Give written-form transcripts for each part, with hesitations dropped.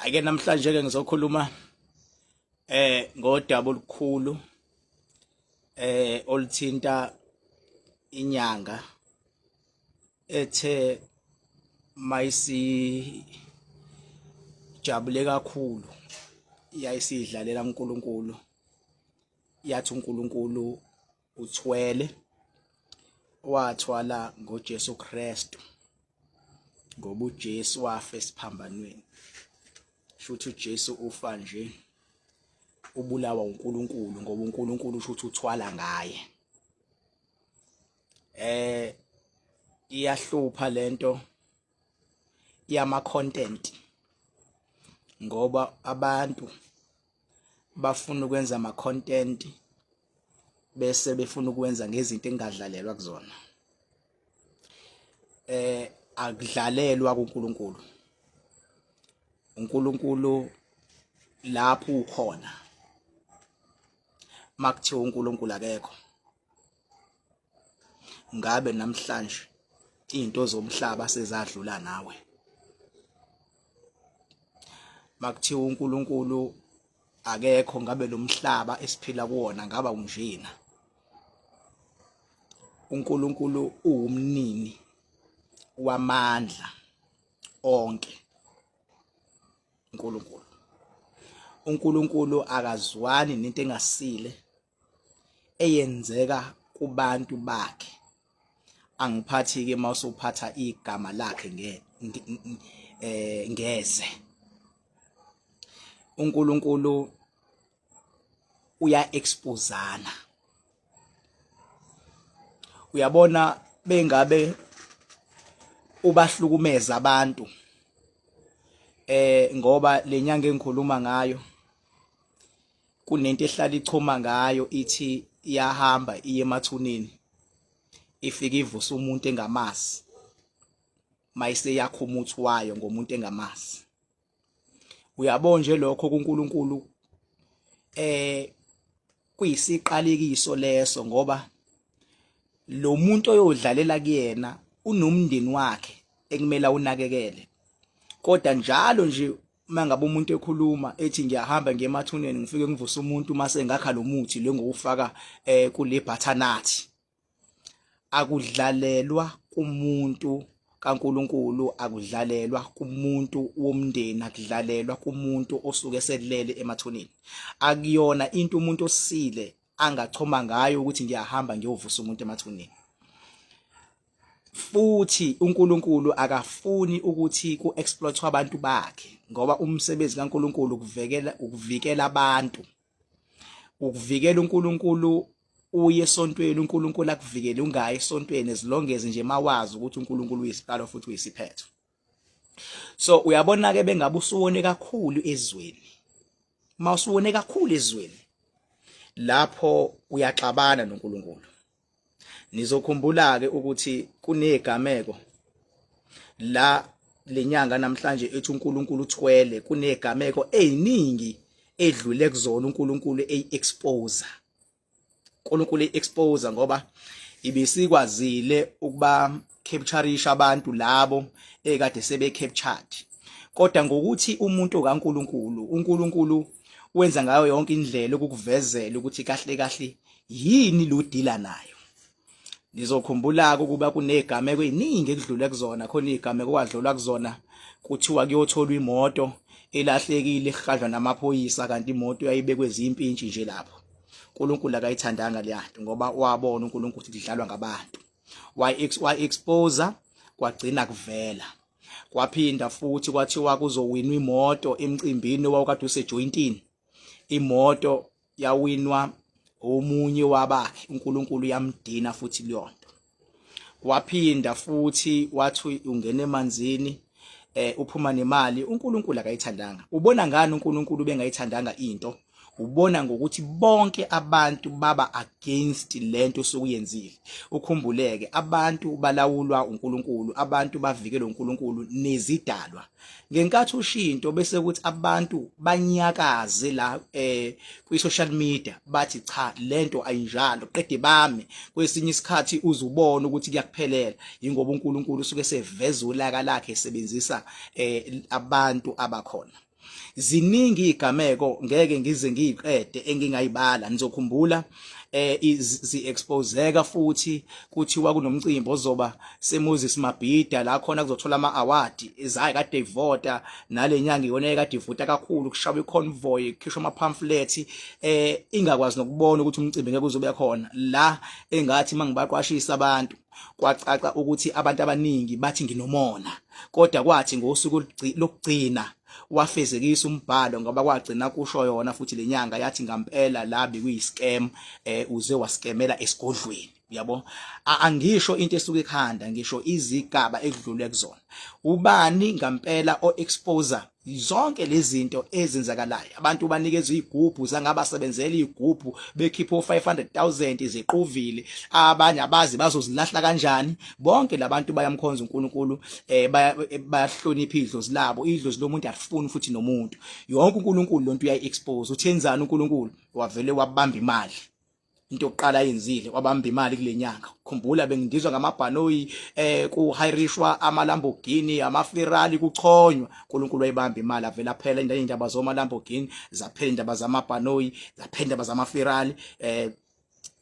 Ake namhlanje ke ngizokhuluma ngodaba olukhulu oluthinta inyanga ethe mayisi jabule kakhulu yayisidlalela uNkulunkulu, yathi uNkulunkulu uthwele, wathwala ngoJesu Kristu ngoba uJesu wafa esiphambanweni. Shuthi uJesu ufa nje ubulawa uNkulunkulu ngoba uNkulunkulu usho ukuthi uthwala ngaye. Iyahlupha lento yama content ngoba abantu bafuna ukwenza ama content bese befuna ukwenza ngezinto engadlalelwa kuzona. Akudlalelwa kuNkulunkulu. uNkulunkulu lapho ukhona, makuthiwa uNkulunkulu akekho, ngabe namhlanje izinto zomhlaba sezadlula nawe. Makuthiwa uNkulunkulu akekho, ngabe lo mhlaba esiphila kuwona ngaba unjena. uNkulunkulu uwumnini wamandla onke. uNkulunkulu uNkulunkulu akazwani nento engasile eyenzeka kubantu bakhe. Angiphathi ke mawusuphatha igama lakhe nge ngeze. uNkulunkulu uya exposana. Uyabona, bengabe ubahlukumeza abantu ngoba lenyanga engikhuluma ngayo kunento ehlala ichoma ngayo, ithi iyahamba iye emathuneni, ifike ivusa umuntu engamazi, mayiseyakha umuthi wayo ngomuntu engamazi. Uyabo nje lokho kuNkulunkulu kuyisiqalekiso leso, ngoba lo muntu oyodlalela kuyena unomndeni wakhe ekumele awunakekele. Kodwa njalo nje uma ngabe umuntu ekhuluma ethi ngiyahamba ngiye emathuneni ngifike ngivuse umuntu mase ngakha lo muthi lo ngowufaka kule butternut, akudlalelwa kumuntu kaNkuluNkulu, akudlalelwa kumuntu womndeni, akudlalelwa kumuntu osuke eselele emathuneni. Akuyona into umuntu osile angachoma ngayo ukuthi ngiyahamba ngiyovusa umuntu emathuneni. Futhi uNkulunkulu akafuni ukuthi ku-exploitwe abantu bakhe, ngoba umsebenzi kaNkulunkulu ukuvekela ukuvikela abantu, ukuvikela uNkulunkulu. Uye esontweni, uNkulunkulu akuvikele, ungayi esontweni as long as nje mawazi ukuthi uNkulunkulu uyisiqalo futhi uyisiphetho. So uyabona ke, bengabe usuwone kakhulu ezweni, mawusuwone kakhulu ezweni lapho uyaxabana noNkulunkulu. Nizokhumbula ke ukuthi kunegameko la lenyanga namhlanje ethi uNkulunkulu uthwele, kunegameko eziningi edlule kuzona uNkulunkulu eyi-expose, uNkulunkulu eyi-expose, ngoba ibisikwazile ukuba captureisha abantu labo ekade sebe captured. Kodwa ngokuthi umuntu kaNkulunkulu, uNkulunkulu wenza ngayo yonke indlela ukukuvezela ukuthi kahle kahle yini lo dealer nayo. Nizokhumbula ukuba kunegameko eziningi ekudlule kuzona, khona izigameko kwadlulwa kuzona kuthiwa kuyotholwa imoto elahlekile ihlanjwa namaphoyisa, kanti imoto yayibekwe zimpintshi nje lapho. uNkulunkulu akayithandanga leyanto ngoba wabona uNkulunkulu ukuthi kudlalwa ngabantu, wa expose kwagcina kuvela. Kwaphinda futhi kwathiwa kuzowinwa imoto emcimbini owawukade usejoyintini, imoto yawinwa omunye wabakhe, uNkulunkulu yamdina futhi leyonto. Waphinda futhi wathi ungena emanzini uphuma nemali, uNkulunkulu akayithandanga. Ubona ngani uNkulunkulu bengayithandanga into? Ubona ngokuthi bonke abantu baba against lento osukuyenzile. Ukhumbuleke, abantu balawulwa uNkulunkulu, abantu bavikelwe uNkulunkulu nezidalwa. Ngenkathi ushinto bese kuthi abantu banyakaze la kwi social media bathi cha, lento ayinjalo, qede bame. Kwesinye isikhathi uzubona ukuthi kuyakuphelela, ingoba uNkulunkulu usuke seveza ulaka lakhe esebenzisa abantu abakhona. Ziningi izigameko, ngeke ngize ngiyiqede engingayibala. Nizokhumbula zi-exposeka futhi kuthiwa kunomcimbi ozoba seMoses Mabhida la khona kuzothola ama-award izayi kade ivota nale nyanga iyona ekade ivota kakhulu, kushawa i-convoy, kukhishwa ama-pamphlet, ingakwazi nokubona ukuthi umcimbi ngeke uzobe khona la. Engathi mangibaqwashisa abantu, kwacaca ukuthi abantu abaningi bathi nginomona, kodwa kwathi ngosuku lokugcina wafezekisa umbhalo, ngoba kwagcina kusho yona futhi lenyanga yathi ngampela la bekuyi-scam, uze waskemela esigodlweni, uyabo. Angisho into esuka ekhanda, ngisho izigaba ekudlulwe kuzona. Ubani ngampela o-exposer zonke lezi zinto ezenzakalayo? Abantu banikezwe izigubhu, zangabasebenzela izigubhu, bekhipha o-500,000 ziquvile, abanye abazi bazozilahla kanjani. Bonke labantu bayamkhonza uNkulunkulu, bayahlonipha idlozi labo. Idlozi lomuntu alifuni futhi nomuntu yonke. uNkulunkulu lonto uyayi-expose. Uthenzani uNkulunkulu? Wavele wabamba imali. Into yokuqala ayenzile, wabamba imali kule nyanga. Khumbula bengidizwa ngamabhanoyi, kuhayirishwa ama Lamborghini, ama Ferrari, kuchonywa. uNkulunkulu wayibamba imali, avela phela indaba zoma Lamborghini zaphela, indaba zamabhanoyi zaphela, indaba zama Ferrari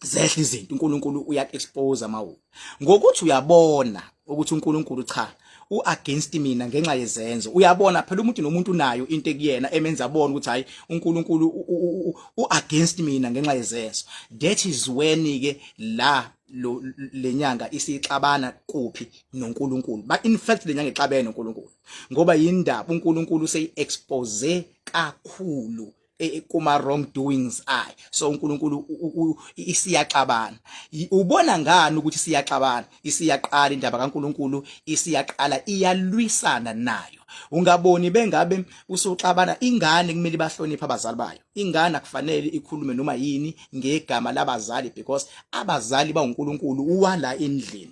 zehla izinto. uNkulunkulu uya expose amawu ngokuthi uyabona ukuthi uNkulunkulu cha, u-against mina ngenxa yezenzo. Uyabona phela, umuntu nomuntu unayo into ekuyena emenza abone ukuthi hayi, uNkulunkulu u-against mina ngenxa yezenzo. That is when ke la lo lenyanga isixabana kuphi noNkulunkulu. Ba in fact lenyanga ixabene noNkulunkulu, ngoba yindaba uNkulunkulu seyi-expose kakhulu kuma wrong doings ayi. So uNkulunkulu isiyaxabana. Ubona ngani ukuthi siyaxabana? Isiyaqala indaba kaNkulunkulu, isiyaqala iyalwisana nayo. Ungaboni bengabe usuxabana. Ingane kumele bahloniphe abazali bayo. Ingane akufanele ikhulume noma yini ngegama labazali, because abazali bawuNkulunkulu wala endlini,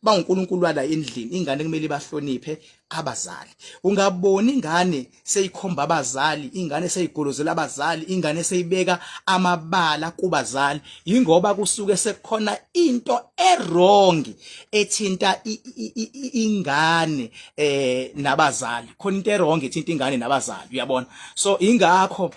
bawuNkulunkulu wala endlini. Ingane kumele bahloniphe abazali. Ungaboni ingane seyikhomba abazali, ingane seyigolozela abazali, ingane seyibeka amabala kubazali, ingoba kusuke sekukhona into e-wrong ethinta ingane nabazali. Khona into e-wrong ethinta ingane nabazali, uyabona. So ingakho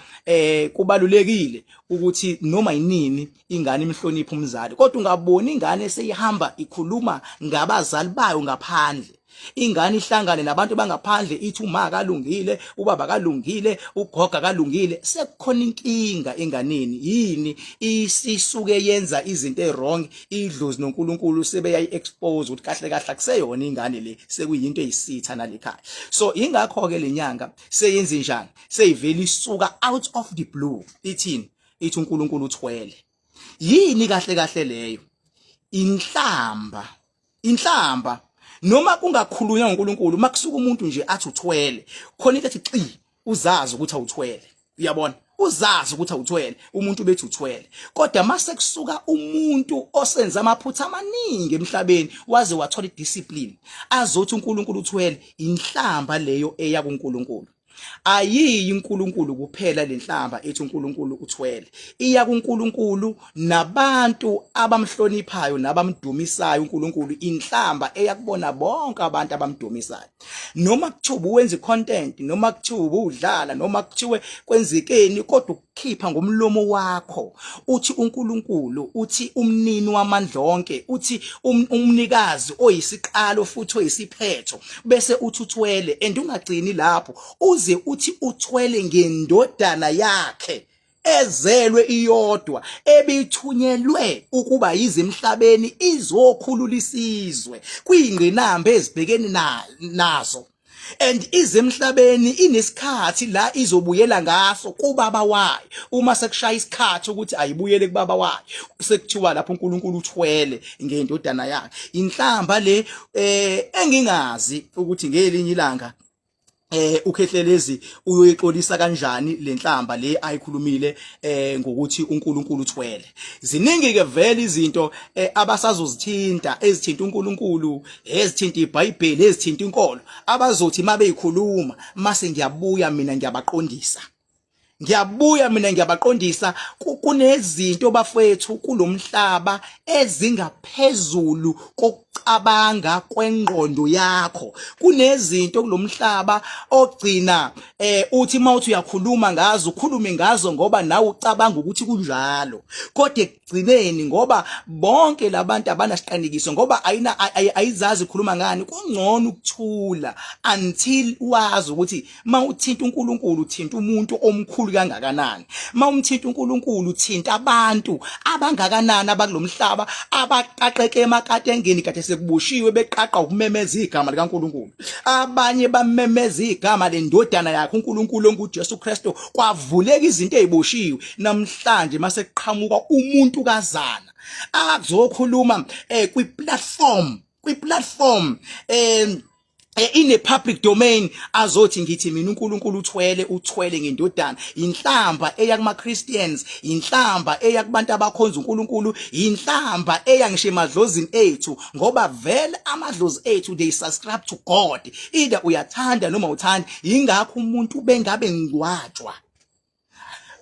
kubalulekile ukuthi noma yinini ingane imhloniphe umzali, kodwa ungaboni ingane seyihamba ikhuluma ngabazali bayo ngaphandle, ingane ihlangane nabantu bangaphandle ithi uma kalungile, ubaba kalungile, ugoga kalungile. Sekukhona inkinga enganeni. Yini isisuke yenza izinto e-wrong? Idlozi noNkulunkulu sebeyayi expose ukuthi kahle kahle akuseyona ingane le, sekuyinto eyisitha nalekhaya. So ingakho ke lenyanga seyenze njani, seyivela isuka out of the blue, ithini? Ithi uNkulunkulu uthwele. Yini kahle kahle leyo? Inhlamba, inhlamba. Noma kungakhulunywa ngoNkulunkulu, makusuka umuntu nje athi uthwele, khona into ethi xi, uzazi ukuthi awuthwele, uyabona, uzazi ukuthi awuthwele, umuntu bethi uthwele. Kodwa mase kusuka umuntu osenza amaphutha amaningi emhlabeni, waze wathola i-discipline, azothi uNkulunkulu uthwele, inhlamba leyo eya kuNkulunkulu. Ayiyi uNkulunkulu kuphela lenhlamba ethi uNkulunkulu uthwele, iya kuNkulunkulu nabantu abamhloniphayo nabamdumisayo uNkulunkulu. Inhlamba eya kubona bonke abantu abamdumisayo, noma kuthiwa uwenza content, noma kuthiwa udlala, noma kuthiwe kwenzekeni, kodwa ukukhipha ngomlomo wakho uthi uNkulunkulu, uthi umnini wamandla onke, uthi umnikazi oyisiqalo futhi oyisiphetho, bese uthi uthwele, and ungagcini lapho, uze uthi uthwele ngendodana yakhe ezelwe iyodwa, ebithunyelwe ukuba yize emhlabeni izokhulula isizwe kwingqinamba ezibhekene nazo, and ize emhlabeni inesikhathi la izobuyela ngaso kubaba wayo, uma sekushaya isikhathi ukuthi ayibuyele kubaba wayo, sekuthiwa lapho uNkulunkulu uthwele ngendodana yakhe. Inhlamba le engingazi ukuthi ngelinye ilanga uKhehlelezi uyoyixolisa kanjani lenhlamba le ayikhulumile ngokuthi uNkulunkulu uthwele. Ziningi ke vele izinto abasazozithinta, ezithinta uNkulunkulu, ezithinta iBhayibheli, ezithinta inkolo, abazothi mabeyikhuluma mase ngiyabuya mina ngiyabaqondisa. Ngiyabuya mina ngiyabaqondisa. Kunezinto bafethu kulomhlaba ezingaphezulu. Ngokucabanga kwengqondo yakho. Kunezinto kulomhlaba ogcina uthi mawuthi uyakhuluma ngazo, ukhulume ngazo ngoba nawe ucabanga ukuthi kunjalo, kodwa ekugcineni, ngoba bonke labantu abanasiqinikiso, ngoba ayina ayizazi ikhuluma ngani, kungcono ukuthula until wazi ukuthi mawuthinta uNkulunkulu uthinta umuntu omkhulu kangakanani, mawumthinta uNkulunkulu uthinta abantu abangakanani abakulomhlaba abaqaqeke emakatengeni kade sekuboshiwe, beqaqa ukumemeza igama likaNkulunkulu. Abanye bamemeza igama lendodana yakhe uNkulunkulu onguJesu Kristu, kwavuleka izinto eziboshiwe. Namhlanje mase kuqhamuka umuntu kazana azokhuluma kwi platform ine public domain, azothi ngithi mina uNkulunkulu uthwele, uthwele ngendodana. Inhlamba eya kuma Christians, inhlamba eya kubantu abakhonza uNkulunkulu, inhlamba eya ngisho emadlozini ethu, ngoba vele amadlozi ethu, they subscribe to God, either uyathanda noma uthanda. Ingakho umuntu bengabe ngcwatshwa,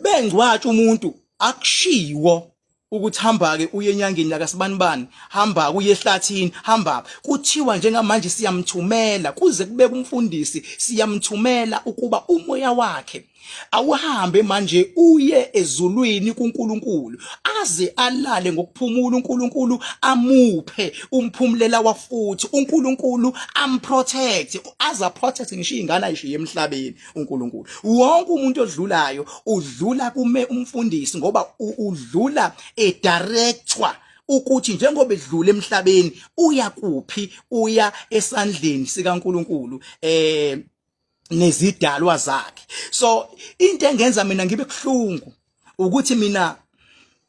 bengcwatshwa umuntu, akushiwo ukuthi hamba ke uye enyangeni lakasibanibani, hamba uye ehlathini, hamba. Kuthiwa njengamanje siyamthumela kuze kubeke umfundisi, siyamthumela ukuba umoya wakhe awuhambe manje uye ezulwini kuNkulunkulu, aze alale ngokuphumula, uNkulunkulu amuphe umphumulela wafuthi, uNkulunkulu amprotect, aza protect ngisho izingane ayishiye emhlabeni uNkulunkulu. Wonke umuntu odlulayo udlula kume umfundisi, ngoba udlula edirectwa ukuthi njengoba edlula emhlabeni uya kuphi, uya esandleni sikaNkulunkulu nezidalwa zakhe. So into engenza mina ngibe kuhlungu ukuthi mina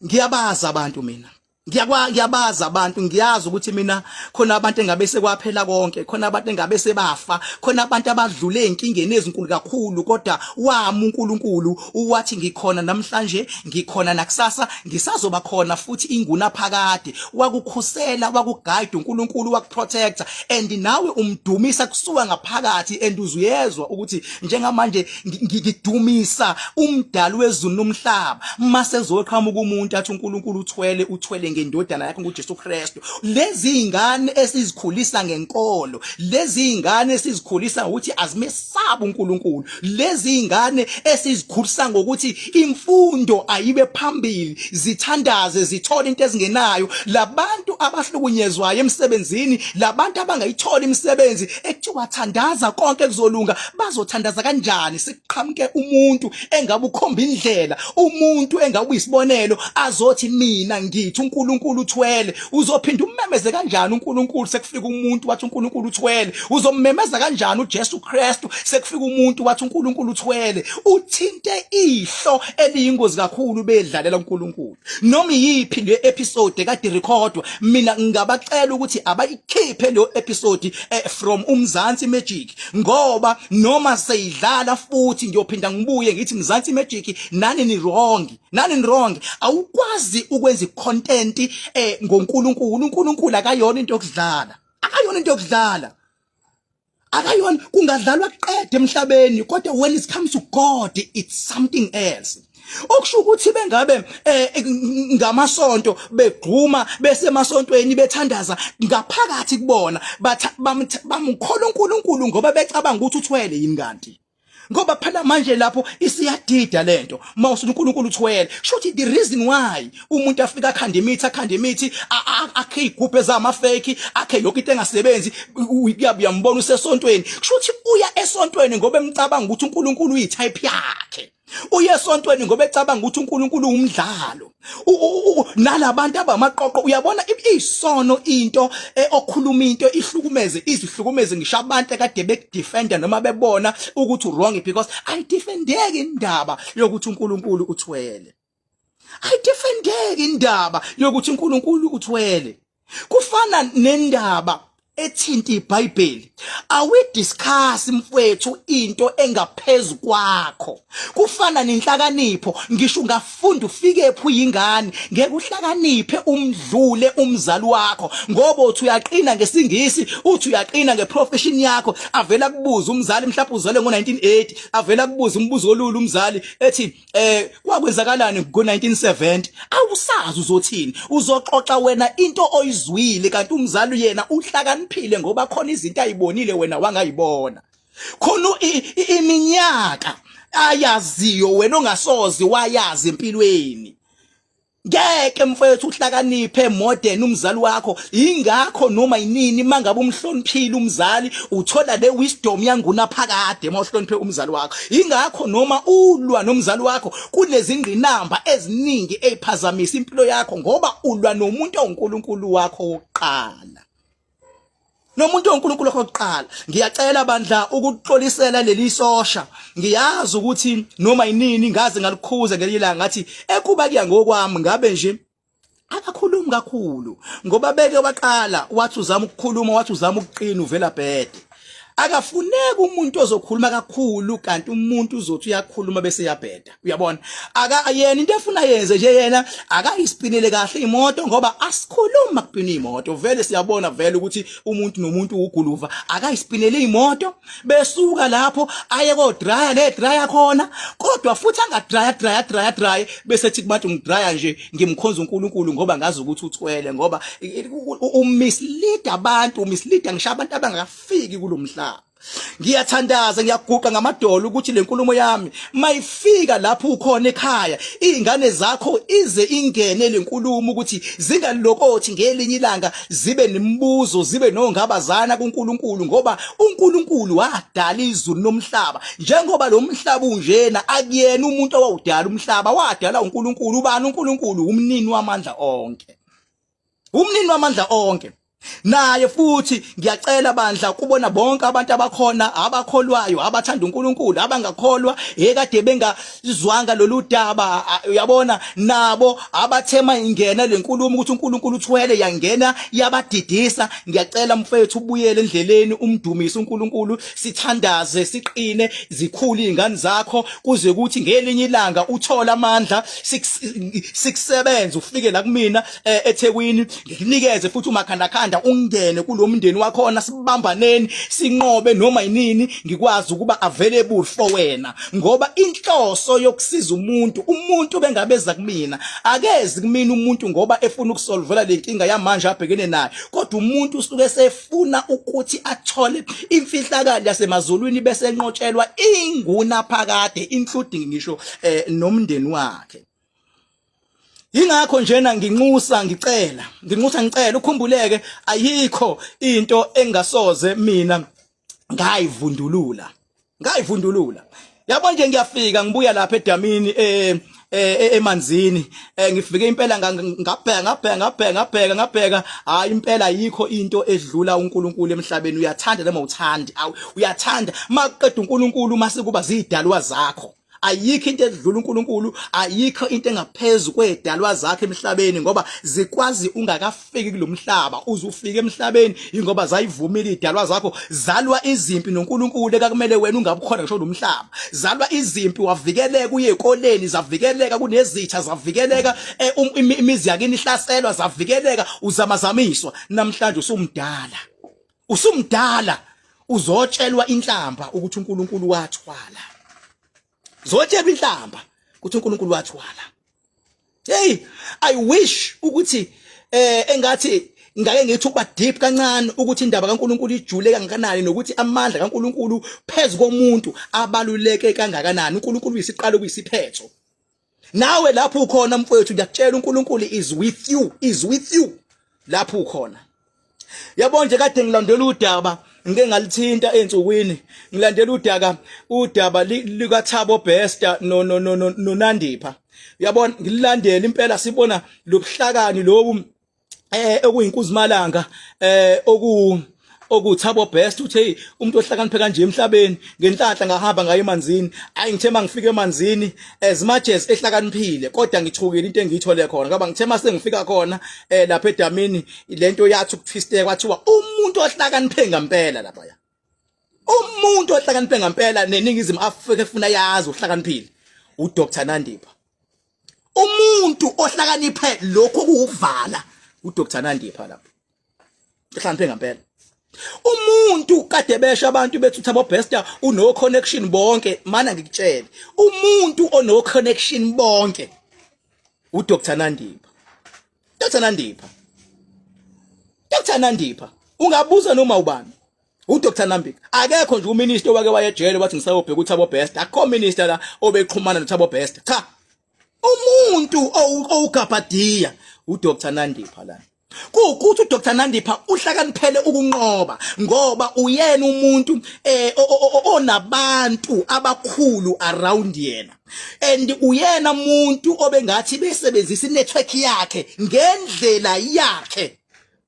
ngiyabaza abantu, mina ngiyabaza abantu, ngiyazi ukuthi mina khona abantu engabe sekwaphela konke, khona abantu engabe sebafa, khona abantu abadlule ezinkingeni ezinkulu kakhulu, kodwa wami uNkulunkulu uwathi ngikhona namhlanje, ngikhona nakusasa, ngisazoba khona futhi inguna phakade. Wakukhusela, wakuguide uNkulunkulu, wakuprotector, and nawe umdumisa kusuka ngaphakathi and uzuyezwa ukuthi njengamanje ngidumisa umdali wezulu nomhlaba. Mase kuzoqhamuka umuntu athi uNkulunkulu uthwele, uthwele ngendodana yakhe nguJesu Kristu. Lezi ingane esizikhulisa ngenkolo, lezi ingane esizikhulisa ngokuthi azimesabi uNkulunkulu, lezi ingane esizikhulisa ngokuthi imfundo ayibe phambili, zithandaze zithole into ezingenayo, labantu abahlukunyezwayo emsebenzini, labantu abangayithola imisebenzi ekuthiwa thandaza konke kuzolunga, bazothandaza kanjani sekuqhamuke umuntu engabe ukhomba indlela, umuntu engabe uyisibonelo, azothi mina ngithi uNkulunkulu uthwele? Uzophinda ummemeze kanjani uNkulunkulu sekufika umuntu wathi uNkulunkulu uthwele? Uzommemeza kanjani uJesu Kristu sekufika umuntu wathi uNkulunkulu uthwele? Uthinte ihlo eliyingozi kakhulu, bedlalela uNkulunkulu. Noma iyiphi le episode kade recordwa, mina ngingabacela ukuthi abayikhiphe leyo episode from uMzansi Magic, ngoba noma seyidlala futhi ngiyophinda ngibuye ngithi Mzansi Magic, nani ni wrong, nani ni wrong. Awukwazi ukwenza icontent ngoNkulunkulu. uNkulunkulu akayona into yokudlala, akayona into yokudlala, akayona. Kungadlalwa kuqede emhlabeni, kodwa when it comes to God, it's something else. Okusho ukuthi bengabe ngamasonto begquma besemasontweni bethandaza, ngaphakathi kubona bamkhola uNkulunkulu ngoba becabanga ukuthi uthwele yini kanti? Ngoba phela manje lapho isiyadida lento mawusuthi uNkulunkulu uthwele. Shuthi the reason why umuntu afika akhanda imithi, akhanda imithi, akhe igubhe ezama fake, akhe yonke into engasebenzi, uyambona usesontweni, shuthi uya esontweni ngoba emcabanga ukuthi uNkulunkulu uyitype yakhe. Uye esontweni ngoba ecabanga ukuthi uNkulunkulu umdlalo. Nalabantu abamaqoqo, uyabona, isono into okhuluma into ihlukumeze, izihlukumeze ngisho abantu ekade bekudefenda noma bebona ukuthi wrong, because ayidefendeki indaba yokuthi uNkulunkulu uthwele, ayidefendeki indaba yokuthi uNkulunkulu uthwele. Kufana nendaba ethinta iBhayibheli awidiscuss mfwethu into engaphezulu kwakho. Kufana nenhlakanipho, ngisho ungafunda ufike phi uyingane, ngeke uhlakaniphe umdlule umzali wakho ngoba uthi uyaqina ngesingisi, uthi uyaqina ngeprofession yakho, avela kubuza umzali mhlawumbe uzalwe ngo-1980, avela kubuza umbuzo olula umzali ethi kwakwenzakalani ngo-1970, awusazi uzothini, uzoxoxa wena into oyizwile kanti umzali yena uhlakaniphile ngoba khona izinto ayibonile wena wangayibona. Khona iminyaka ayaziyo wena ongasoze wayazi empilweni. Ngeke mfethu uhlakaniphe modern umzali wakho, ingakho noma yinini mangabe umhloniphile umzali uthola le wisdom yanguna phakade mawuhloniphe umzali wakho. Ingakho noma ulwa nomzali wakho kunezingqinamba eziningi eziphazamisa impilo yakho ngoba ulwa nomuntu onguNkulunkulu wakho wokuqala. Nomuntu oNkulunkulu wakho kuqala. Ngiyacela bandla ukuxolisela leli sosha. Ngiyazi ukuthi noma yinini ngaze ngalikhuza ngelinye ilanga ngathi ekuba kuya ngokwami ngabe nje akakhulumi kakhulu ngoba beke waqala wathi uzama ukukhuluma, wathi uzama ukuqina, uvela bhede. Akafuneki umuntu ozokhuluma kakhulu kanti umuntu uzothi uyakhuluma bese yabheda. Uyabona, aka yena into efuna yenze nje yena akayispinele kahle imoto ngoba asikhuluma kupina imoto vele siyabona vele ukuthi umuntu nomuntu uguluva, akayispinele imoto besuka lapho aye ko dryer le dryer khona, kodwa futhi anga dryer dryer dryer dryer bese ethi kubantu ngidryer nje ngimkhonza uNkulunkulu ngoba ngazi ukuthi uthwele, ngoba umislead abantu, umislead ngisho abantu abangafiki kulomhlaba. Ngiyathandaza, ngiyaguqa ngamadolo ukuthi lenkulumo yami mayifika lapho ukhona ekhaya, izingane zakho ize ingene lenkulumo ukuthi zingalokothi ngelinye ilanga zibe nemibuzo, zibe nongabazana kuNkulunkulu, ngoba uNkulunkulu wadala izulu nomhlaba. Njengoba lo mhlaba unjena, akuyena umuntu owawudala umhlaba, wadala uNkulunkulu. Ubani uNkulunkulu? Umnini wamandla onke, umnini wamandla onke. Naye futhi ngiyacela bandla kubona bonke abantu abakhona abakholwayo, abathanda uNkulunkulu, abangakholwa ekade bengazwanga lolu daba, uyabona nabo abathema ingena lenkulumo ukuthi uNkulunkulu uthwele, yangena yabadidisa. Ngiyacela mfethu ubuyele endleleni, umdumise uNkulunkulu, sithandaze siqine, zikhule izingane zakho kuze kuthi ngelinye ilanga uthole amandla sikusebenze ufike la kumina eThekwini, ngikunikeze futhi umakhandakhanda ungene kulomndeni wakhona, sibambaneni sinqobe noma yinini, ngikwazi ukuba available for wena ngoba inhloso yokusiza umuntu, umuntu bengabeza kumina, akezi kumina umuntu ngoba efuna ukusolvela lenkinga yamanje abhekene nayo, kodwa umuntu usuke sefuna ukuthi athole imfihlakalo yasemazulwini bese enqotshelwa inguna phakade, including ngisho nomndeni wakhe. Ingakho njena nginxusa ngicela, nginxusa ngicela ukhumbuleke, ayikho into engasoze mina ngayivundulula, ngayivundulula. Yabo nje ngiyafika ngibuya lapha edamini emanzini, ngifike impela ngabheka ngabheka ngabheka ngabheka ngabheka, hayi impela ayikho into edlula uNkulunkulu emhlabeni. Uyathanda noma uthandi, uyathanda makuqeda uNkulunkulu mase kuba zidalwa zakho. Ayikho into edlula uNkulunkulu, ayikho into engaphezulu kwedalwa zakhe emhlabeni ngoba zikwazi ungakafiki kulomhlaba, uze ufike emhlabeni ingoba zayivumile idalwa zakho, zalwa izimpi noNkulunkulu ekakumele wena ungabukhona ngisho lomhlaba. Zalwa izimpi wavikeleka uye ekoleni, zavikeleka kunezitha, zavikeleka imizi yakini ihlaselwa, zavikeleka uzamazamiswa. Namhlanje usumdala, usumdala uzotshelwa inhlamba ukuthi uNkulunkulu wathwala, zotshelwa inhlamba ukuthi uNkulunkulu wathwala. Hey, I wish ukuthi engathi ngake ngithi ukuba deep kancane ukuthi indaba kaNkulunkulu ijule kangakanani nokuthi amandla kaNkulunkulu phezu komuntu abaluleke kangakanani. uNkulunkulu uyisiqalo kuyisiphetho. Nawe lapho ukhona mfowethu, ngiyakutshela uNkulunkulu is with you, is with you lapho ukhona. Yabo nje kade ngilandela udaba, ngike ngalithinta ensukwini, ngilandela udaka udaba likaThabo Bester no no no no Nandipha. Uyabona ngililandela impela, sibona lobuhlakani lobu okuyinkuzimalanga oku okuThabo Best uthi hey, umuntu ohlakaniphe kanje emhlabeni, ngenhlanhla ngahamba ngaye emanzini. Ayi, ngithe mangifika emanzini, as much as ehlakaniphile, kodwa ngithukile into engiyithole khona, ngoba ngithe mase ngifika khona lapha edamini, lento yathi ukutwisteka, kwathiwa umuntu ohlakaniphe ngempela lapha ya, umuntu ohlakaniphe ngempela neNingizimu Afrika efuna yazi uhlakaniphile, uDr Nandipha. Umuntu ohlakaniphe lokho kuwukuvala, uDr Nandipha lapho, ehlakaniphe ngempela. Umuntu kade besho abantu bethi uThabo Bester uno connection bonke, mana ngikutshele, umuntu ono connection bonke uDr Nandipha. Dr Nandipha, Dr Nandipha, ungabuza noma ubani, uDr Nambika. Akekho nje uminister owake wayejele wathi ngisayobheka uThabo Bester. Akukho minister la obeqhumana noThabo Bester, cha. Umuntu owugabhadiya uDr Nandipha la. Kuwukuthi uDr Nandipha uhlakaniphele ukunqoba, ngoba uyena umuntu onabantu abakhulu around yena, and uyena umuntu obengathi besebenzisa inetwork yakhe ngendlela yakhe,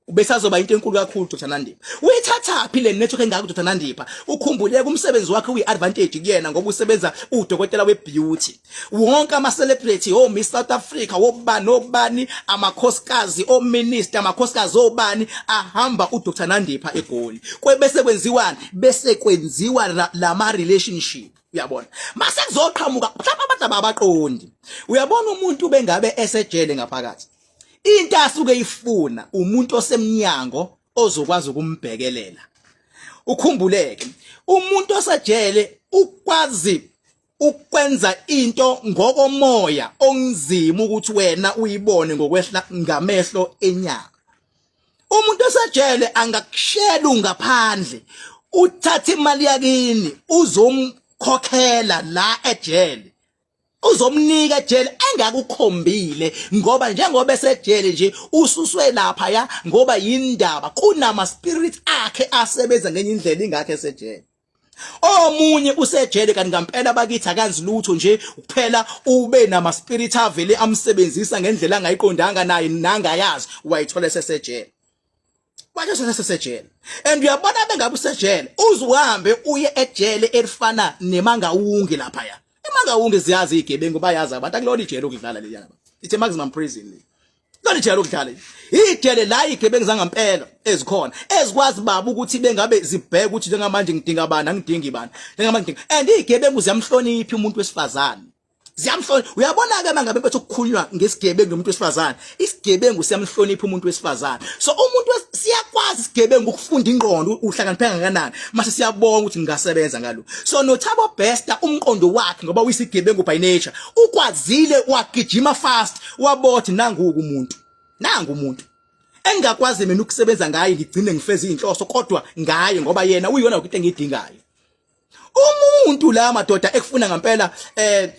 ubesazoba into enkulu kakhulu. Dr Nandipha uyithathaphi le network engaka Dr Nandipha? Ukhumbuleke umsebenzi wakhe uyi-advantage kuyena, ngoba usebenza udokotela we-beauty. Wonke ama-celebrity, o-Miss South Africa, wobani obani, amakhosikazi ominister, amakhosikazi obani, ahamba uDr Nandipha eGoli. Bese kwenziwani? Bese kwenziwa lama-relationship, uyabona. Mase kuzoqhamuka mhlawumbe abantu ababaqondi, uyabona, umuntu bengabe esejele ngaphakathi, into asuke ifuna umuntu osemnyango ozokwazi ukumbhekelela. Ukhumbuleke, umuntu osejele ukwazi ukwenza into ngokomoya onzima ukuthi wena uyibone ngokwehla ngamehlo enyama. Umuntu osejele angakushela ngaphandle, uthatha imali yakini, uzomkhokhela la ejele, uzomnika ejele engakukhombile, ngoba njengoba esejele nje ususwe lapha ya ngoba yindaba kunama spirit akhe asebenza ngenye indlela, ingakho esejele. Omunye usejele kanti ngampela bakithi akanzi lutho nje, kuphela ube nama spirit avele amsebenzisa ngendlela angayiqondanga naye nangayazi, wayithola esesejele, wathi sesejele. And uyabona, bengabe usejele, uze uhambe uye ejele elifana neMangawungi lapha ya, eMangawungi ziyazi igebengu, bayazi abantu, akulona ijele ukudlala leyana, it's a maximum prison le, lona ijele ukudlala, ijele la igebengu zangampela ezikhona ezikwazi baba ukuthi bengabe zibheka ukuthi njengamanje ngidinga bani, angidingi bani, njengamanje ngidinga. And igebengu ziyamhlonipha umuntu wesifazane, ziyamhlonipha. Uyabona ke, mangabe bethi ukukhulunywa ngesigebengu nomuntu wesifazane, isigebengu siyamhlonipha umuntu wesifazane. So umuntu siyakwazi isigebengu ukufunda ingqondo, uhlakaniphe kangakanani, mase siyabonga ukuthi ngingasebenza ngalo. So noThabo Bester, umqondo wakhe, ngoba uyisigebengu by nature, ukwazile wagijima fast, wabothi nangu umuntu, nangu umuntu engakwazi mina ukusebenza ngaye, ngigcine ngifeze inhloso kodwa ngaye, ngoba yena uyona into engiyidingayo. Umuntu la madoda ekufuna ngempela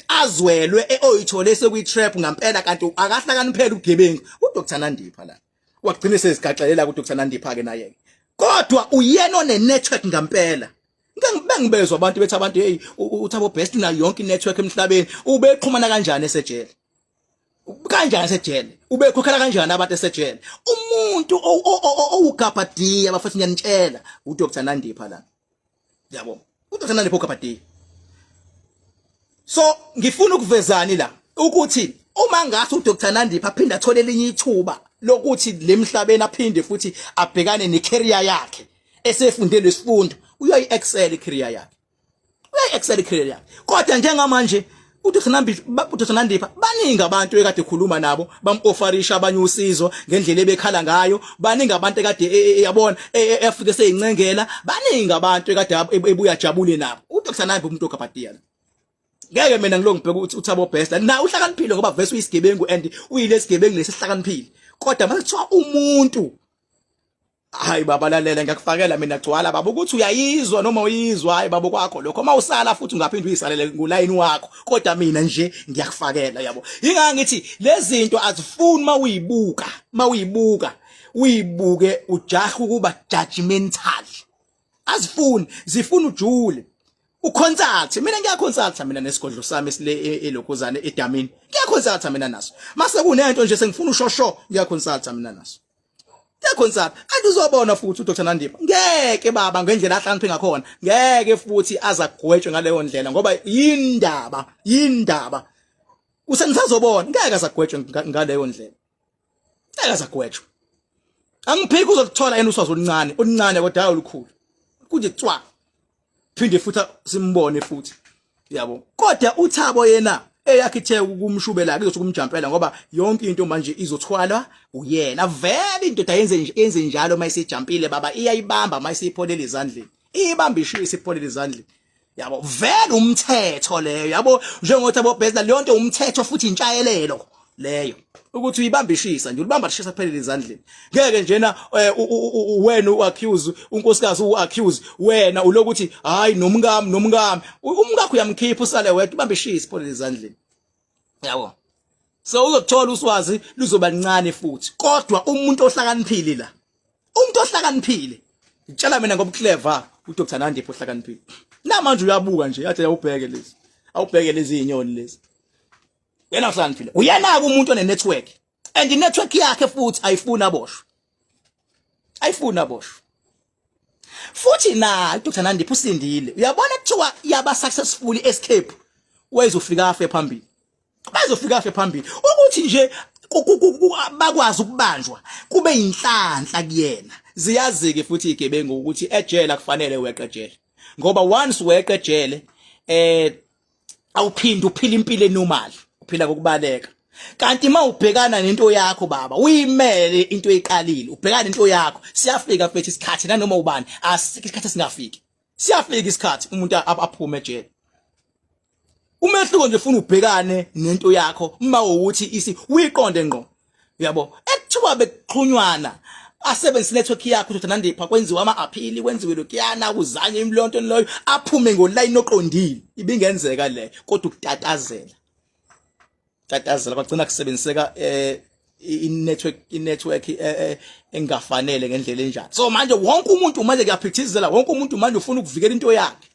azwelwe oyithole sekuyi trap ngempela, kanti akahlakaniphela ubugebengu, uDr Nandipha la. Wagcina sezigaxelela kuDr Nandipha ke naye, kodwa uyena one network ngempela. Ngeke bengibezwa abantu bethi abantu, hey, uThabo Best nayo yonke inetwork emhlabeni, ubexhumana kanjani esejele? Kanjani esejele? Ubekhokhela kanjani abantu esejele? Umuntu owugabhadiya bafethu, ngiyanitshela, uDr Nandipha la, yabo, uDr Nandipha ugabhadiya. So ngifuna ukuvezani la ukuthi uma ngase uDr Nandipha aphinde athole elinye ithuba lokuthi lemhlabeni aphinde futhi abhekane necareer yakhe esefunde lesifundo, uyoyi excel icareer yakhe, uyayi excel icareer yakhe. Kodwa njengamanje uDr Nandipha, uDr Nandipha, baningi abantu ekade ekhuluma nabo, bam-offerisha abanye usizo ngendlela ebekhala ngayo. Baningi abantu ekade yabona efike seyincengela, baningi abantu ekade ebuya jabule nabo. uDr Nandipha umuntu ogabhadiya. Ngeke mina ngilo ngibheka ukuthi uThabo Bester na uhlakaniphile, ngoba vese uyisigebengu and uyilesigebengu lesihlakaniphile, kodwa mase kuthiwa umuntu, hayi baba, lalela, ngiyakufakela mina, gcwala baba, ukuthi uyayizwa noma uyizwa, hayi baba, kwakho lokho. Uma usala futhi ungaphinde uyisalele ngulayini wakho, kodwa mina nje ngiyakufakela, yabo. Ingaka ngithi lezi zinto azifuni mawuyibuka, mawuyibuka uyibuke ujahe ukuba judgmental, azifuni, zifuna ujule uconsult. Mina ngiyaconsulta mina nesigodlo sami esile elokhuzane edamini, ngiyaconsulta mina naso. Mase kunento nje sengifuna ushosho, ngiyaconsulta mina naso. Uyakhonsaphi? Kanti uzobona futhi uDr Nandipha. Ngeke baba ngendlela ahlakaniphe ngakhona. Ngeke futhi azagwetshwe ngaleyo ndlela ngoba yindaba, yindaba. Usenisazobona ngeke azagwetshwe ngaleyo ndlela. Ngeke azagwetshwe. Angiphiki uzoluthola yena uswazi oluncane, oluncane kodwa hayi olukhulu. Kunje cwa. Phinde futhi simbone futhi. Yabo. Kodwa uThabo yena eyakhe ithe ukumshubela kuzothi kumjampela ngoba yonke into manje izothwalwa uyena. Vele indoda yenze nje yenze njalo mayisejampile baba iyayibamba mayisipholela ezandleni. Iyibamba ishiye isipholela ezandleni. Yabo vele umthetho leyo yabo njengothi abo Bezla leyo nto umthetho futhi intshayelelo leyo ukuthi uyibamba ishisa nje ulibamba lishisa kuphelele ezandleni ngeke njena eh, wena uaccuse unkosikazi uaccuse wena ulokuthi hayi nomkami nomkami umkakho uyamkhipha usale wedwa ubamba ishisa pholele ezandleni yabo so uzothola uswazi luzoba lincane futhi kodwa umuntu ohlakaniphile la umuntu ohlakaniphile ngitshela mina ngobuclever uDr Nandipho ohlakaniphile namanje uyabuka nje athi awubheke lezi awubheke lezi izinyoni lezi yena ohlakaniphile uyena-ke umuntu one-network and i-network yakhe futhi ayifuni aboshwe ayifuni aboshwe futhi na Dr Nandipho usindile uyabona kuthiwa yaba successful escape wayezofika afe phambili bazofika afe phambili ukuthi nje bakwazi ukubanjwa kube inhlanhla kuyena ziyazike futhi igebengu ukuthi ejele kufanele weqe ejele ngoba once weqe ejele eh awuphinde uphila impilo enormal uphila ngokubaleka kanti uma ubhekana nento yakho baba uyimele into eyiqalile ubhekana nento yakho siyafika mfethu isikhathi nanoma ubani asikho isikhathi esingafiki siyafika isikhathi umuntu aphume ejele umehluko nje ufuna ubhekane nento yakho uma ukuthi isi uyiqonde ngqo uyabo ekuthiwa bekuxhunywana asebenzise network yakho ukuthi nandipha kwenziwa ama-appeal kwenziwe lokuyana kuzanye imlonto loyo aphume ngolayini oqondile ibingenzeka le kodwa ukutatazela tatazela kwagcina kusebenziseka eh i-network i-network eh, eh, engafanele ngendlela enjani so manje wonke umuntu manje kuyaphithizela wonke umuntu manje ufuna ukuvikela into yakhe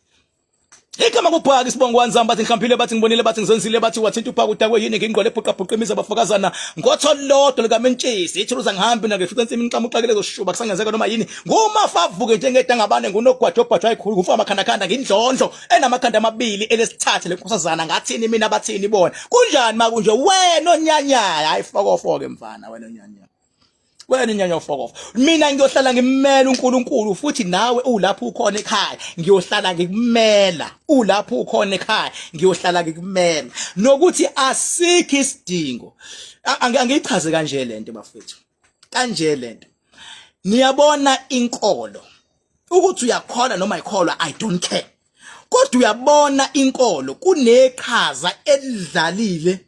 Igama kubhaka isibongo wanzamba bathi ngihamphile bathi ngibonile bathi ngizenzile bathi wathinta uphaka udakwe yini ngingqole ebhuqa bhuqa imizi abafokazana ngotho lodwa likamentshisi ithuruza ngihambi nake fika ensimini nxama uxakele zoshuba kusangenzeka noma yini ngumafavuke njengedangabane ngunogwajo ogwajwa ayikhulu ngumfo amakhandakhanda ngindlondlo enamakhanda amabili elesithathu lenkosazana ngathini mina bathini bona kunjani makunje wena onyanyaya hayi fokofoke mfana wena onyanyaya wena inyanya ufokofa mina ngiyohlala ngimela uNkulunkulu futhi nawe ulapho ukhona ekhaya ngiyohlala ngikumela ulapho ukhona ekhaya ngiyohlala ngikumela nokuthi asikho isidingo angiyichaze kanje lento bafethu kanje lento niyabona inkolo ukuthi uyakholwa noma ayikholwa i don't care kodwa uyabona inkolo kuneqhaza elidlalile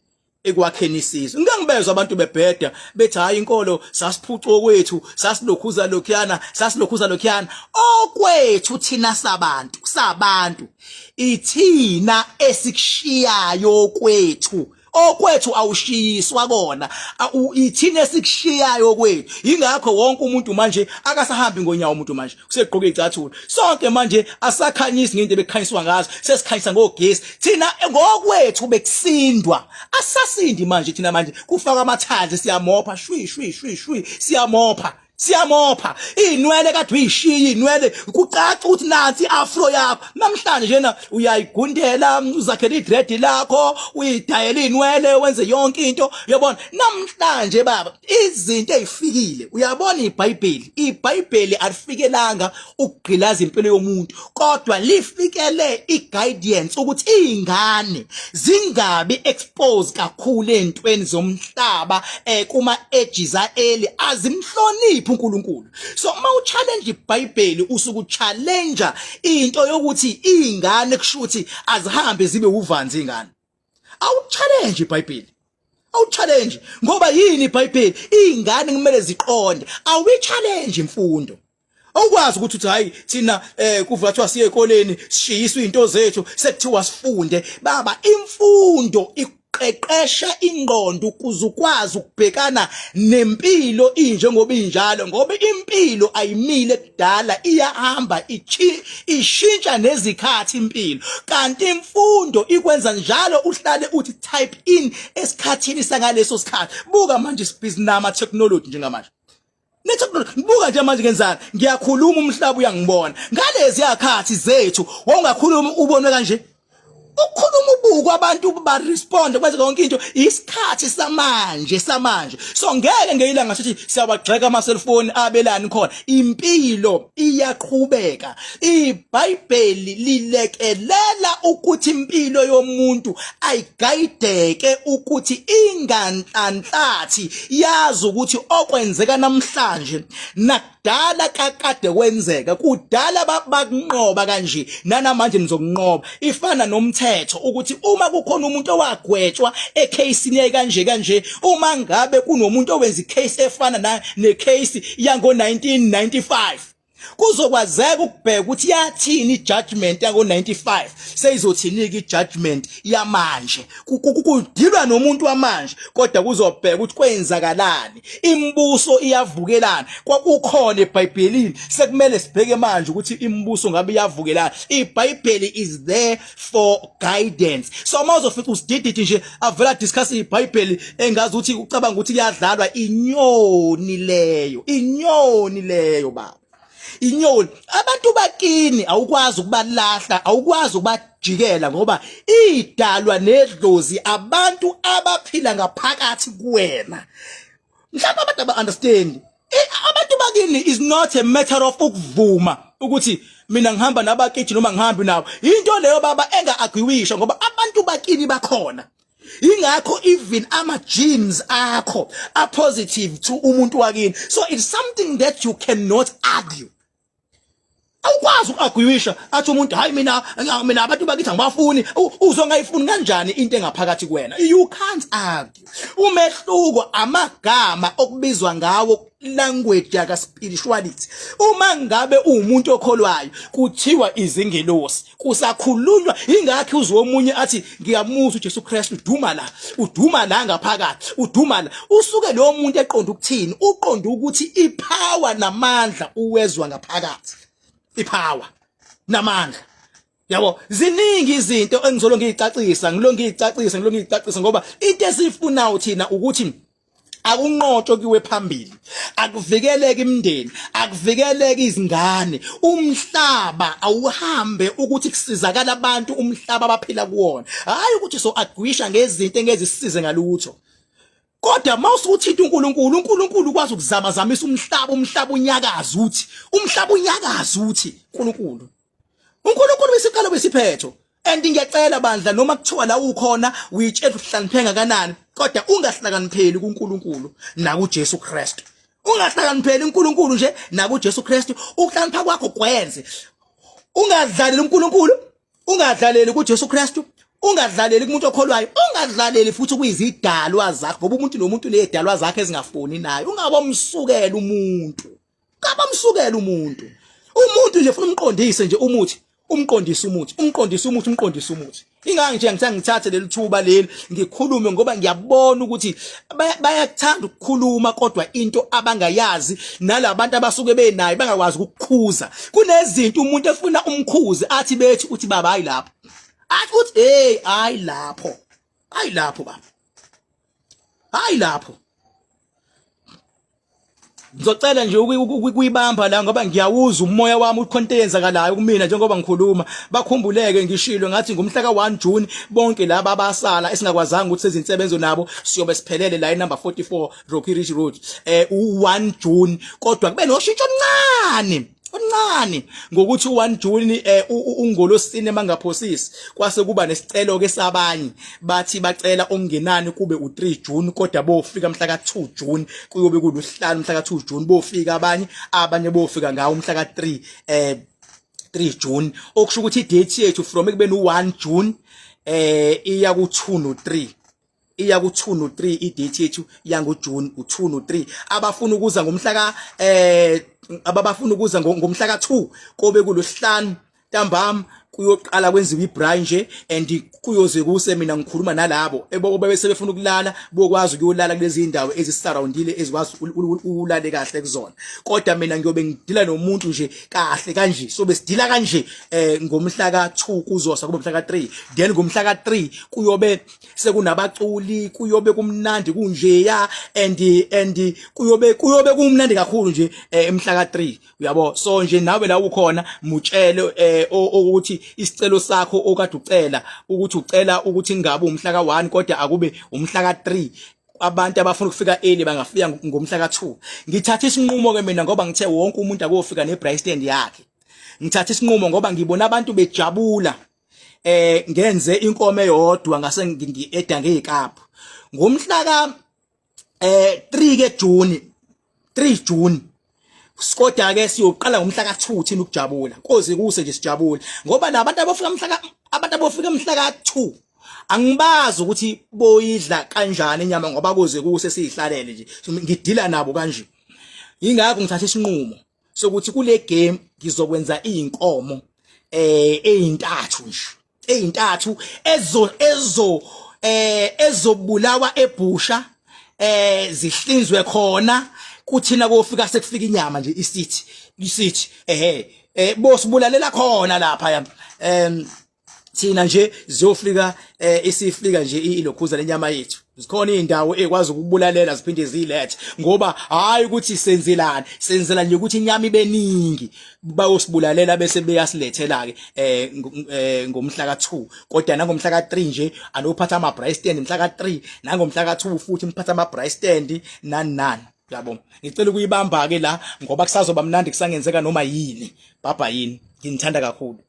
ekwakheni isizwe ngike ngibezwa abantu bebheda bethi hayi inkolo sasiphuca okwethu sasilokhuza lokhuyana sasilokhuza lokhuyana okwethu thina sabantu sabantu ithina esikushiyayo kwethu okwethu awushiyiswa kona ithina esikushiyayo kwethu ingakho wonke umuntu manje akasahambi ngonyawo umuntu manje usegqoke icathulo sonke manje asakhanyisi ngento ebekhanyiswa ngazo sesikhanyisa ngogesi thina ngokwethu bekusindwa asasindi manje thina manje kufaka amathanzi siyamopha shwi shwi shwi shwi siyamopha siyamopha inwele kade uyishiya inwele kucaca ukuthi nansi afro yakho namhlanje njena uyayigundela uzakhela idread lakho uyidayela inwele wenze yonke into uyabona namhlanje baba izinto ezifikile uyabona iBhayibheli iBhayibheli alifikelanga ukugqilaza impilo yomuntu kodwa lifikele iguidance ukuthi izingane zingabi expose kakhulu ezintweni zomhlaba eh kuma ages early azimhloniphi uNkulunkulu so uma uchallenge iBhayibheli usuku challenge into yokuthi izingane kushuthi azihambe zibe uvanzi ingane awuchallenge iBhayibheli awuchallenge ngoba yini iBhayibheli izingane kumele ziqonde awichallenge imfundo awukwazi ukuthi uthi hayi thina eh kuva kuthiwa siye ekoleni sishiyiswe izinto zethu sekuthiwa sifunde baba imfundo iqeqesha ingqondo ukuze ukwazi ukubhekana nempilo injengoba injalo ngoba impilo ayimile kudala iyahamba ishintsha nezikhathi impilo kanti imfundo ikwenza njalo uhlale uthi type in esikhathini sangaleso sikhathi buka manje sibhizi nama technology njengamanje Netechnology ngibuka nje manje ngenzani ngiyakhuluma umhlaba uyangibona ngalezi yakhathi zethu wawungakhuluma ubonwe kanje ukukhuluma ubuku abantu ba respond kwenze yonke into isikhathi samanje samanje so ngeke ngeyilanga sithi siyawagxeka ama cellphone abelani khona impilo iyaqhubeka iBhayibheli lilekelela ukuthi impilo yomuntu ayigayideke ukuthi inganhlanhlathi yazi ukuthi okwenzeka namhlanje nakudala kakade kwenzeka kudala bakunqoba kanje nanamanje nizokunqoba ifana nomthetho ukuthi uma kukhona umuntu owagwetshwa ekheyisini kanje kanje uma ngabe kunomuntu owenza icase efana necase yango 1995 Kuzokwazeka ukubheka ukuthi yathini ijudgment yango-95 seyizothini-ke ijudgment yamanje. Kudilwa nomuntu wamanje kodwa kuzobheka ukuthi kwenzakalani. Imibuso iyavukelana. Kwakukhona eBhayibhelini sekumele sibheke manje ukuthi imibuso ngabe iyavukelana. IBhayibheli is there for guidance. So uma uzofica usidididi nje avela discuss iBhayibheli engazi ukuthi ucabanga ukuthi kuyadlalwa inyoni leyo inyoni leyo baba inyoni abantu bakini awukwazi ukubalahla awukwazi ukubajikela ngoba idalwa nedlozi abantu abaphila ngaphakathi kuwena mhlawumbe abantu aba understand abantu bakini is not a matter of ukuvuma ukuthi mina ngihamba nabakithi noma ngihambi nabo into leyo baba enga agreeisha ngoba abantu bakini bakhona ingakho even ama genes akho are positive to umuntu wakini so it's something that you cannot argue awukwazi uku-arguisha athi umuntu hayi mina mina abantu bakithi angibafuni uzongayifuni kanjani into engaphakathi kuwena you can't argue umehluko amagama okubizwa ngawo language yaka spirituality uma ngabe uwumuntu okholwayo kuthiwa izingelosi kusakhulunywa ingakho uzwe omunye athi ngiyamuzwa uJesu Kristu uduma la uduma la ngaphakathi uduma la usuke lo muntu eqonda ukuthini uqonda ukuthi ipower namandla uwezwa ngaphakathi ipower namandla yabo ziningi izinto engizolo ngiyicacisa ngilo ngiyicacisa ngilo ngiyicacisa ngoba into esifunayo thina ukuthi akunqotshwe kuwe phambili akuvikeleke imindeni akuvikeleke izingane umhlaba awuhambe ukuthi kusizakala abantu umhlaba abaphila kuwona hayi ukuthi so agwisha ngezinto engezisize ngalutho kodwa mawusuthinta uNkulunkulu uNkulunkulu ukwazi ukuzamazamisa umhlaba umhlaba unyakaza uthi umhlaba unyakaza uthi uNkulunkulu uNkulunkulu wesiqalo wesiphetho and ngiyacela bandla noma kuthiwa la ukhona uyitshela uhlakaniphe ngakanani kodwa ungahlakanipheli kuNkulunkulu nakuJesu Kristu ungahlakanipheli uNkulunkulu nje nakuJesu Kristu ukuhlakanipha kwakho kwenze ungadlaleli uNkulunkulu ungadlaleli kuJesu Kristu ungadlaleli kumuntu okholwayo ungadlaleli futhi kuyizidalwa zakho ngoba umuntu nomuntu nezidalwa zakhe ezingafuni naye ungabomsukela umuntu Kabamsukela umuntu. Umuntu nje ufuna umqondise nje umuthi, umqondise umuthi, umqondise umuthi, umqondise umuthi. Ingani nje ngithanda ngithathe leli thuba leli ngikhulume ngoba ngiyabona ukuthi bayakuthanda ukukhuluma kodwa into abangayazi nalabantu abasuke benayo bangakwazi ukukhuza. Kunezinto umuntu efuna umkhuze athi bethi uthi baba hayi lapho. Athi uthi hey hayi lapho. Hayi lapho baba. Hayi lapho. Ngizocela nje ukuyibamba la ngoba ngiyawuza umoya wami ukhona into eyenzakalayo kumina njengoba ngikhuluma bakhumbuleke ngishilo ngathi ngomhla ka-1 June bonke laba abasala esingakwazanga ukuthi sezinsebenzo nabo siyobe siphelele la inumber 44 Rocky Ridge Road u-1 June kodwa kube noshintsho oluncane oluncane ngokuthi u-1 June ungolosine mangaphosisi kwase kuba nesicelo ke sabanye bathi bacela okungenani kube u3 June kodwa bofika mhla ka2 June kuyobe kuluhlanu mhla ka2 June bofika abanye abanye bofika ngawo mhla ka3 3 June okusho ukuthi idate yethu from ekubeni u1 June iya ku2 no3 iya ku2 no3 idate yethu yango June u2 no3 abafuna ukuza ngomhla ka ababafuna ukuza ngomhla ka2 kobe kulosihlanu ntambama. Kuyoqala kwenziwa ibraai nje and kuyoze kuse mina ngikhuluma nalabo ebobe sebefuna ukulala, bokwazi ukuyolala kulezi indawo ezisurroundile ezikwazi ulale kahle kuzona. Kodwa mina ngiyobe ngidila nomuntu nje kahle kanje, so besidila kanje ngomhla ka2 kuzosa kube mhla ka3, then ngomhla ka3 kuyobe sekunabaculi, kuyobe kumnandi kunjeya and kuyobe kumnandi kakhulu nje emhla ka3, uyabo. So nje nawe la ukhona, mutshele ukuthi isicelo sakho okade ucela ukuthi ucela ukuthi ingabe umhla ka1 kodwa akube umhla ka3. Abantu abafuna ukufika early bangafika ngomhla ka2. Ngithatha isinqumo ke mina ngoba ngithe wonke umuntu akofika nebraai stand yakhe. Ngithatha isinqumo ngoba ngibona abantu bejabula, ngenze inkomo eyodwa ngase ngi-eda ngezikaphu ngomhla ka 3 ke June, 3 June. Kodwa ke siyoqala ngomhla ka2 thina ukujabula koze kuse nje, sijabule ngoba labantu abofika mhla ka abantu abofika mhla ka2 angibazi ukuthi boyidla kanjani inyama ngoba koze kuse siyihlalele nje, ngidila nabo kanje. Ingakho ngithatha isinqumo sokuthi kule game ngizokwenza izinkomo ezintathu nje, ezintathu ezobulawa ebhusha, zihlinzwe khona, kuthina kofika sekufika inyama nje isithi ehe bosibulalela khona lapha ya. Thina nje ziyofika isifika nje ilokhuza lenyama yethu. Zikhona izindawo ekwazi ukubulalela ziphinde zilethe, ngoba hayi ukuthi senzelani, senzela nje ukuthi inyama ibe ningi. Bayosibulalela bese beyasilethela ke ngomhla ka2. Kodwa nangomhla ka3 nje anophatha ama braai stand mhla ka3, nangomhla ka2 futhi niphatha ama braai stand, nani nani, yabo. Ngicela ukuyibamba ke la ngoba kusazoba mnandi, kusangenzeka noma yini. Baba yini, nginithanda kakhulu.